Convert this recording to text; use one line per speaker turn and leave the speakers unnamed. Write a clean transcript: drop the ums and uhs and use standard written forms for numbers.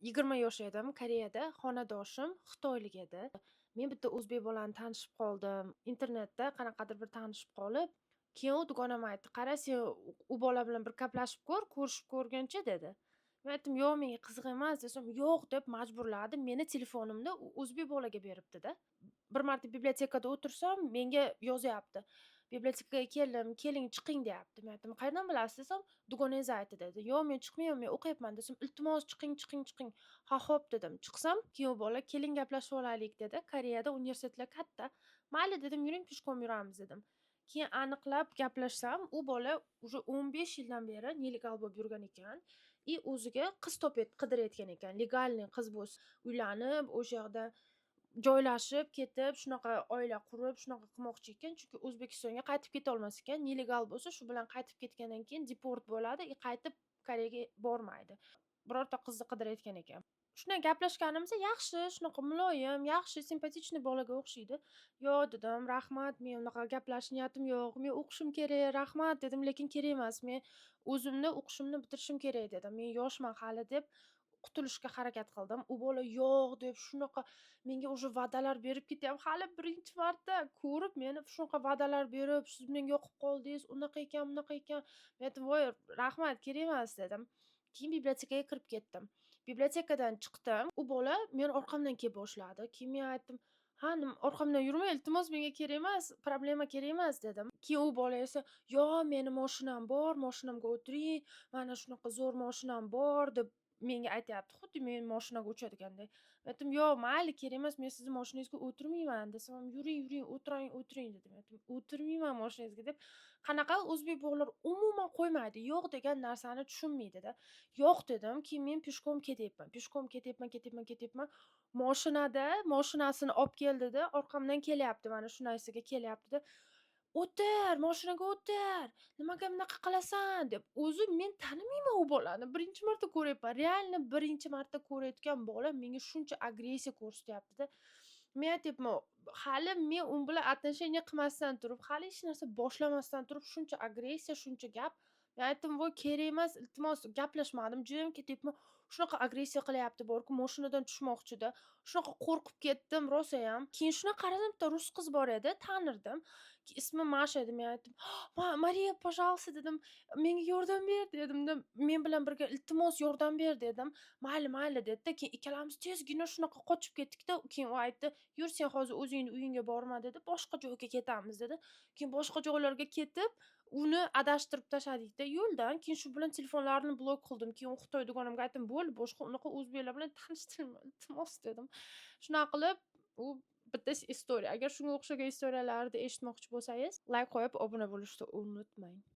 20 yosh edim Koreyada, xonadoshim xitoylik edi. Men bitta o'zbek bolani tanishib qoldim. Internetda qanaqadir bir tanishib qolib, keyin u dugonam aytdi: "Qara, sen u bola bilan bir gaplashib ko'r, ko'rishib ko'rguncha", dedi. Men aytdim: "Yo'q, menga qiziq emas", desam, "Yo'q", deb majburladi. Meni telefonimni u o'zbek bolaga beribdi-da. Bir marta библиотека da o'tirsam, menga yozyapti: "Библиотека ga keldim, keling, chiqing", deyapti. Men aytdim: "Qayerdan bilasiz?" desam, "Dugonangiz aytdi", dedi. "Yo'q, men chiqmayman, men o'qiyapman", desam, "Iltimos, chiqing, chiqing, chiqing." "Ha, xo'p", dedim. Chiqsam, kuyov bola: "Keling, gaplashib olaylik", dedi. Koreyada universitetlar katta. "Mayli", dedim, "yuring, пешком yuramiz", dedim. Keyin aniqlab gaplashsam, u bola уже 15 yildan beri нелегал bo'lib yurgan ekan и o'ziga qiz topib qidirayotgan ekan. Легальный qiz bo'lsa, uylanib, o'sha yoqda joylashib ketib, shunaqa oila qurib, shunaqa qilmoqchi ekan. Chunki O'zbekistonga qaytib ketolmas ekan. Нелегал bo'lsa, shu bilan qaytib ketgandan keyin deport bo'ladi и qaytib Koreyaga bormaydi. Birorta qizni qidirayotgan ekan. Shunday gaplashganimizda yaxshi, shunaqa muloyim, yaxshi, симпатичный bolaga o'xshaydi. "Yo'q", dedim, "rahmat, men unaqa gaplashish niyatim yo'q. Men o'qishim kerak, rahmat", dedim, "lekin kerak emas. Men o'zimni o'qishimni bitirishim kerak", dedim. "Men yoshman hali", deb qutulishga harakat qildim. U bola "Yo'q", deb shunaqa menga уже va'dalar berib ketyapti. Hali birinchi marta ko'rib, meni shunaqa va'dalar berib, "Siz menga yoqib qoldingiz, unaqa ekan, bunaqa ekan." Men aytdim: "Voy, rahmat, kerak emas", dedim. Keyin библиотека ga kirib ketdim. Библиотека dan chiqdim. U bola meni orqamdan kela boshladi. Keyin men aytdim: "Ha, nima, orqamdan yurma, iltimos, menga kerak emas, problema kerak emas", dedim. Keyin u bola esa: "Yo'q, meni moshinam bor, moshinamga o'tiring, mana shunaqa zo'r moshinam bor", deb menga aytyapti, xuddi men moshinaga uchadiganday. Men aytdim: "Yo'q, mayli, kerak emas, men sizni moshinangizga o'tirmayman", desam ham, "Yuring, yuring, o'tiring, o'tiring", dedi. Men aytdim: "O'tirmayman moshinangizga", deb. Qanaqa o'zbek bolalar umuman qo'ymaydi, yo'q degan narsani tushunmaydida. "Yo'q", dedim, keyin men пешком ketyapman, пешком ketyapman, ketyapman, ketyapman. Moshinada moshinasini olib keldida, orqamdan kelyapti, mana shu narsaga kelyaptida. "O'tir, moshinaga o'tir, nimaga bunaqa qilasan?" deb. O'zi men tanimayman u bolani, birinchi marta ko'ryapman. Реально birinchi marta ko'rayotgan bola menga shuncha agressiya ko'rsatyapti-da. Men aytyapman, hali men u bilan отношения qilmasdan turib, hali hech narsa boshlamasdan turib shuncha agressiya, shuncha gap. Men aytdim: "Voy, kerak emas, iltimos", gaplashmadim, jim ketyapman. Shunaqa agressiya qilyapti borku, moshinadan tushmoqchida. Shunaqa qo'rqib ketdim rosayam. Keyin shunaqa qaradim, bitta rus qiz bor edi, tanirdim. Ismi Masha edi. Men aytdim: "Mariya, пожалуйста", dedim, "menga yordam ber", dedimda, "Men bilan birga, iltimos, yordam ber", dedim. "Mayli, mayli", dedida, keyin ikkalamiz tezgina shunaqa qochib ketdikda, keyin u aytdi: "Yur, sen hozir o'zingni uyingga borma", dedi, "boshqa joyga ketamiz", dedi. Keyin boshqa joylarga ketib, uni adashtirib tashladikda yo'ldan. Keyin shu bilan telefonlarini blok qildim. Keyin u xitoy dugonamga aytdim: "Bo'ldi, boshqa unaqa o'zbeklar bilan tanishtirma, iltimos", dedim. Shunaqa qilib, u bitta история. Agar shunga o'xshagan история larni eshitmoqchi bo'lsangiz, layk qo'yib, obuna bo'lishni unutmang.